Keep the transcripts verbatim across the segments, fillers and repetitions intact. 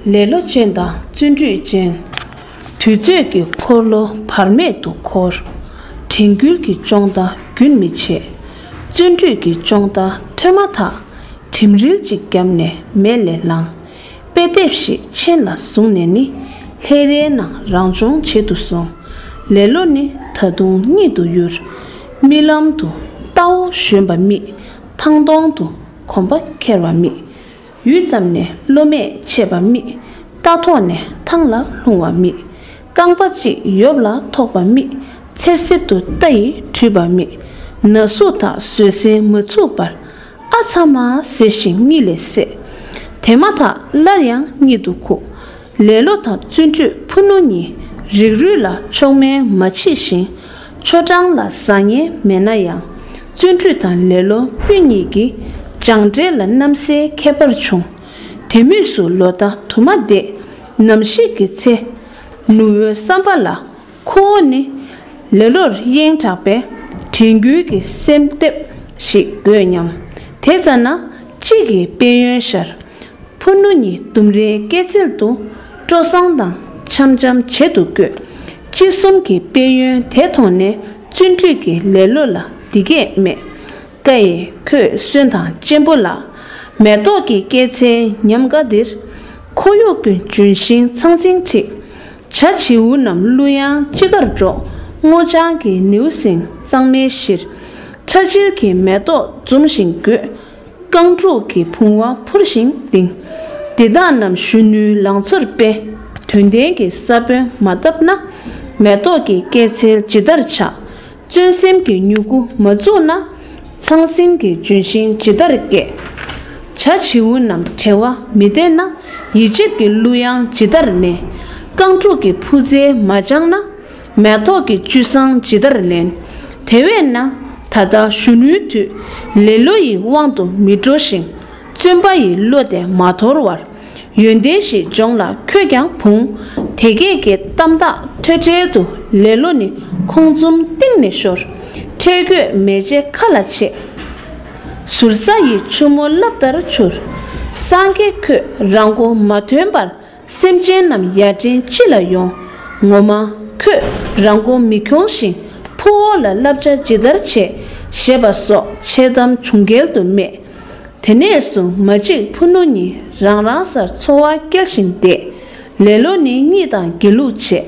ལེ་ལོ་ཅན་དང་བརྩོན་འགྲུས་ཅན། དུས་ཚོད་ཀྱི་འཁོར་ལོ་བར་མེད་དུ་འཁོར། དྲན་སྐུལ་གྱི་ཅོང་བརྡ་རྒྱུན་མི་ཆད། བརྩོན་འགྲུས་ཀྱི་ཅོང་བརྡ་ཐོས་མ་ཐག་གྲིམ་རིལ་ཅིག་བརྒྱབ་ནས་མལ་ལས་ལངས། དཔེ་དེབ་ཞིག་མཆན་ལ་བཟུང་ནས་ནི་ལྷས་རའི་ནང་རང་སྦྱོང་བྱེད་དུ་སོང་། ལེ་ལོ་ནི་ད་དུང་གཉིད་དུ་ཡུར། རྨི་ལམ་དུ་རྟའུ་ཞོན་པ་རྨིས། ཐང་སྟོང་དུ་གོམ་པ་འཁྱེར་བ་རྨིས། ཡུད་ཙམ་ནས་གློ་མས་ཆད་པ་རྨིས། རྟ་ཐོག་ནས་ཐང་ལ་ལྷུང་བ་རྨིས། རྐང་པ་གཅིག་ཡོབ་ལ་ཐོགས་པ་རྨིས། འཚེར་སེབ་ཏུ་རྟ་ཡིས་དྲུད་པ་རྨིས། ན་ཟུག་དང་བཟོད་བསྲན་མ་ཚུགས་པར། ཨ་ཚ་མ་ཟེར་ཞིང་གཉིད་ལས་སད། དེ་མ་ཐག་སླར་ཡང་གཉིད་དུ་ཁུག་ལེ་ལོ་དང་བརྩོན་འགྲུས་ཕུ་ནུ་གཉིས་རིགས་རུས་ལ་མཆོག་དམན་མ་མཆིས་ཤིང་། ཆོ་འབྲང་ལ་བཟང་ངན་མེད་ན་ཡང་། བརྩོན་འགྲུས་དང་ལེ་ལོ་སྤུན་གཉིས་ཀྱི་སྦྱངས་འབྲས་ལ་གནམ་སའི་ཁྱད་པར་བྱུང་། དེ་མུས་སུ་ལོ་ཟླ་དུ་མ་འདས། ནམ་ཞིག་གི་ཚེ། ནུ་བོའི་བསམ་པ་ལ། ཁོ་བོ་ནི་ལེ་ལོར་གཡེང་དྲགས་པས་དྲན་སྐུལ་གྱི་སེམས་གཏེར་ཞིག་དགོས་སྙམ། དེ་ཙ་ན་གཅིག་གིས་དཔལ་ཡོན་ཤར། ཕུ་ནུ་གཉིས་ལྡུམ་རའི་སྐས་འཚལ་དུ་སྤྲོ་བསང་དང་འཆམ་འཆམ་བྱེད་དུ་བཀོད། ཅི་གསུམ་གྱི་དཔལ་ཡོན་དེ་མཐོང་ནས་བརྩོན་འགྲུས་ཀྱིས་ལེ་ལོ་ལ་འདི་སྐད་སྨྲས། ཀྭ་ཡེ་ཁྱོད་གསོན་དང་གཅེན་པོ་ལགས། མེ་ཏོག་གི་སྐྱེད་ཚལ་ཉམས་དགའ་འདིར། ཁོར་ཡུག་ཀུན་ལྗོན་ཤིང་ཚང་ཚིང་འཁྲིགས། བྱ་བྱིའུ་རྣམས་གླུ་དབྱངས་ཅི་དགར་སྒྲོག་སྔོ་ལྗང་གི་ནེའུ་གསིང་གཙང་མའི་གཞིར། ཁྲ་ཆིལ་གྱི་མེ་ཏོག་འཛུམ་ཞིང་དགོད། རྐང་ཕྲུག་གི་བུང་བ་འཕུར་ཞིང་ལྡིང་། འདི་དག་རྣམས་གཞོན་ནུའི་ལང་ཚོར་དཔེ། དོན་ལྡན་གྱི་ས་བོན་མ་བཏབ་ན། མེ་ཏོག་གི་སྐྱེད་ཚལ་ཇི་ལྟར་ཆགས། བརྩོན་སེམས་ཀྱི་མྱུ་གུ་མ་བཙུགས་ན། ཚང་ཚིང་གི་ལྗོན་ཤིང་ཇི་ལྟར་སྐྱེ། བྱ་བྱིའུ་རྣམས་བྲེལ་བ་མི་བདེ་ན། ཡིད་ཆེས་ཀྱི་གླུ་དབྱངས་ཇི་ལྟར་ནེ། རྐང་ཕྲུག་གི་ཕུ་རྩལ་མ་སྦྱངས་ན། མེ་ཏོག་གི་བཅུད་བཟང་ཇི་ལྟར་ལེན། དེ་བས་ན་ད་ལྟ་གཞོན་ནུའི་དུས། ལེ་ལོ་ཡི་དབང་དུ་མི་འགྲོ་ཞིང་། བརྩོན་པ་ཡི་བློ་དེ་མ་དོར་བར། ཡོན་ཏན་ཞིག་སྦྱོངས་ལ་ཁྱོད་ཀྱང་ཕུང་། དེ་སྐད་ཀྱི་གཏམ་དག་ཐོས་འཕྲལ་དུ། ལེ་ལོ་ནི་ཁོང་འཛུམ་གཏིང་ནས་ཤོར། ཁྲེལ་དགོད་མེ་ལྕེ་ཁ་ལ་ཆད། ཟུར་ཟ་ཡི་ཆུ་མོ་རླབས་ལྟར་འཕྱུར། སངས་རྒྱས་ཁྱོད་རང་མགོ་མ་ཐོན་པར། སེམས་ཅན་རྣམས་ཡར་འདྲེན་ཅི་ལ་ཡོང་། ངོ་མ་ཁྱོད་རང་མགོ་མི་འཁྱོངས་ཤིང་། ཕུ་བོ་ལ་བསླབ་བྱ་ཇི་ལྟར་བྱེད། ཞེས་པ་སོགས་འཆལ་གཏམ་བྱུང་རྒྱལ་དུ་སྨྲས། དེ་ནས་བཟུང་མ་གཅིག་ཕུ་ནུ་གཉིས་རང་རང་སར་འཚོ་བ་སྐྱེལ་ཞིང་བསྡད། ལེ་ལོ་ནི་གཉིད་དང་སྒྱིད་ལུག་བྱེད།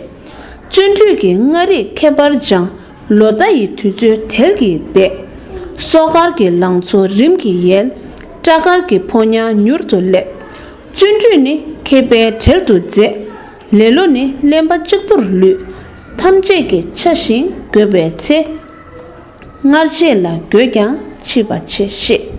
བརྩོན་འགྲུས་ཀྱི་མངའ་རིས་ཁྱད་པར་འབྱང་། ལོ་ཟླ་ཡི་དུས་ཚོད་དལ་གྱིས་འདས། སོ་དཀར་གྱི་ལང་ཚོ་རིམ་གྱིས་ཡལ། སྐྲ་དཀར་གྱི་ཕོ་ཉ་མྱུར་དུ་སླེབས། བརྩོན་འགྲུས་ནི་མཁས་པའི་གྲལ་དུ་འཛེགས། ལེ་ལོ་ནི་གླེན་པ་གཅིག་པུར་ལུས། ཐམས་ཅད་ཀྱི་ཆ་བཞིན་དགོས་པའི་ཚེ། སྔར་བྱས་ལ་དགོས་ཀྱང་འཕྱིས་པ་ཆེ་ཤེས།